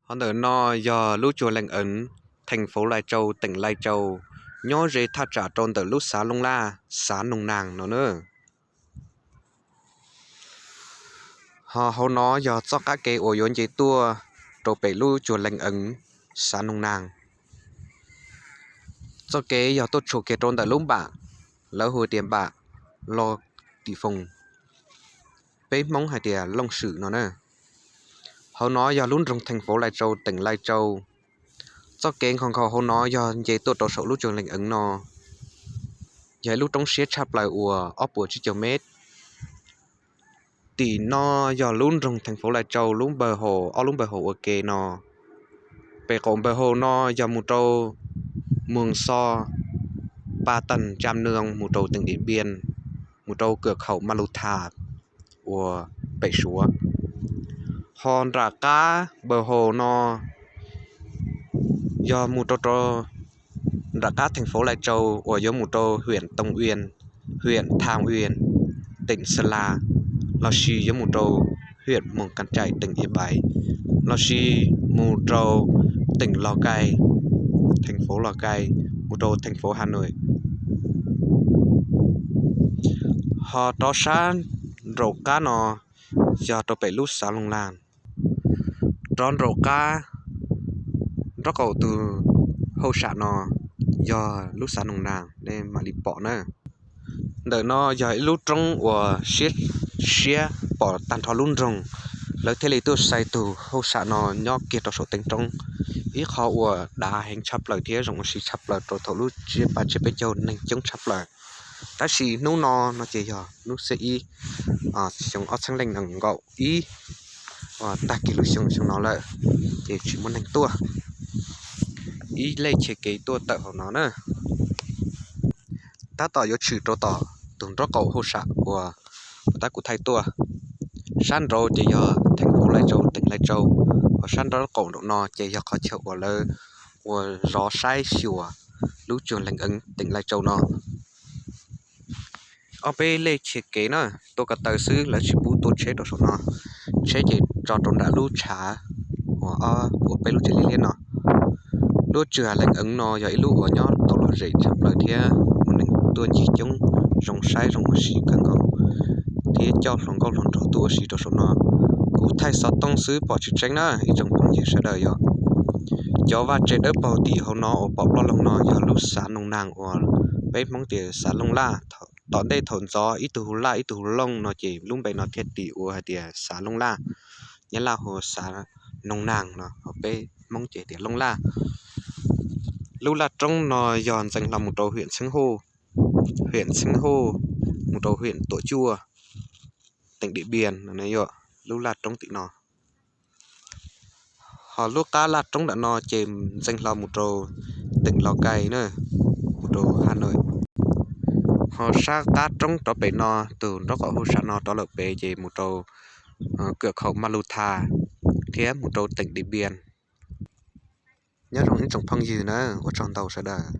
Hov ntawm no yog lub cuag Leej Eev, theej fauv Lais Tsau, teem Lais Tsau, nyob ze thaj tsam rau ntawm lub xav Looj Laj, xav Noog Naag no na. Hos hauv no yog txoj qab kev uas yuav nce tuaj rau pem lub cuag Leej Eev, xav Noog Naag. Txoj kev yog tuaj tshua kiag rau ntawm lub npam, lawv hu tias npam Los Tim Foos, peb Hmoob hais tias Looj Swm no na. Hauv no yog lub nroog theej fauv Lais Tsau, teem Lais Tsau. Txoj kev nkhaus nkhaus hauv no yog nce tuaj rau saum lub cuag Leej Eev no, yog ib lub roob siab tshaj plaws uas ob puas tsib caug mev. Tim no yog lub nroog theej fauv Lais Tsau lub npawg haus, ob lub npawg haus ua ke no. Pem qaum npawg haus no yog mus rau Moos Xo, Pa Taag Tsam Nws, mus rau teem Diam Npiam, mus rau kawm khaum Mas Lus Thas uas pem Suav. Hos nram qab npawg haus no yog mus rau rau nram qab theej fauv Lais Tsau uas yuav mus rau hiam Tooj Uias, hiam Thaam Uias, teem Xa Las, lossis yuav mus rau hiam Moos Kas Tsaim, teem Ia Npais, lossis mus rau teem Los Kai, theej fauv Los Kai, mus rau theej fauv Has Nuam. Hos rov sab nraum qab no yog rau pem lub xav Looj Laj. Rov nraum qab nraub qaum tus hauj sam no yog lub xav Noog Naag, nej mam li pom na. Ntawm no yog ib lub roob uas siab siab pom tag nrho lub nroog, lawv thiaj li tuaj xaiv tus hauj sam no nyob kiag rau saum teeb roob. Ib qho uas dav heev tshaj plaws thiab zoo ua si tshaj plaws rau thaum lub tsiab paj tsiab peb caug neeg coob tshaj plaws. Tab sis hnub no no ces yog hnub xiab ib, xyoo ob txhiab leej nees nkaum ib, tag kis lub xyoo xyoo no lawm, ces tsis muaj neeg tuaj. Ib lej chaw kev tuaj tawm hauv no na. Tab tom yuav tshwm rau tom tus nraub qaum hauj sam uas tab kuv thaij tuaj. Sab nraud ces yog theej fauv Lais Tsau, teem Lais Tsau, hos sab nraub qaum nraum no ces yog qhov chaw uas lawv ua zov saib xyuas lub cuag Leej Eev, teem Lais Tsau no. Ob peb lej chaw kev na, tuaj ko taw xwb, lawv tsis pub tuaj tsheb rau saum no. Tsheb ces tso rau nram lub tshav uas ob puas peb lub tsev liab liab no. Lub cuag Leej Eev no yog ib lub uas nyob tau lom zem tshaj plaws thiab muaj neeg tuaj ncig coob, zoo saib zoo ua si kawg nkaus, thiab coj hluas nkauj hluas nraug tuaj ua si rau saum no. Kuv thaij xov tooj xwb pom tsis tseeb na ib tsoom phooj ywg sawv daws yom. Cov vaj tsev dawb paug tim hauv no uas pom ploj loo no yog lub xav Noog Naag uas peb Hmoob tias xav Looj Laj. Tom ntej thaum ntxov ib tug hu Laj ib tug hu Looj no ces lub npe no thiaj tis ua hais tias xav Looj Laj, Nyab Laj hu xav Noog Naag no, hos peb Hmoob ces tias Looj Laj. Lub laj roob no yog ntxeev hlo mus rau hiam Txheeb Huj, hiam Txheeb Huj mus rau hiam Tuam Cuaj, teem Diam Npiam no, lub laj roob tim no. Hos lub qab laj roob ntawm no ces ntxeev hlo mus rau teem Los Kai na, mus rau Has Nuam. Hos sab qab roob rov pem no, tus nraub qaum hauj sam no rov lawm pem ces mus rau kawm khaum Mas Lus Thas thiab mus rau teem Diam Npiam. Nyob zoo ib tsoom phooj ywg na, ua tsaug ntau sawv daws.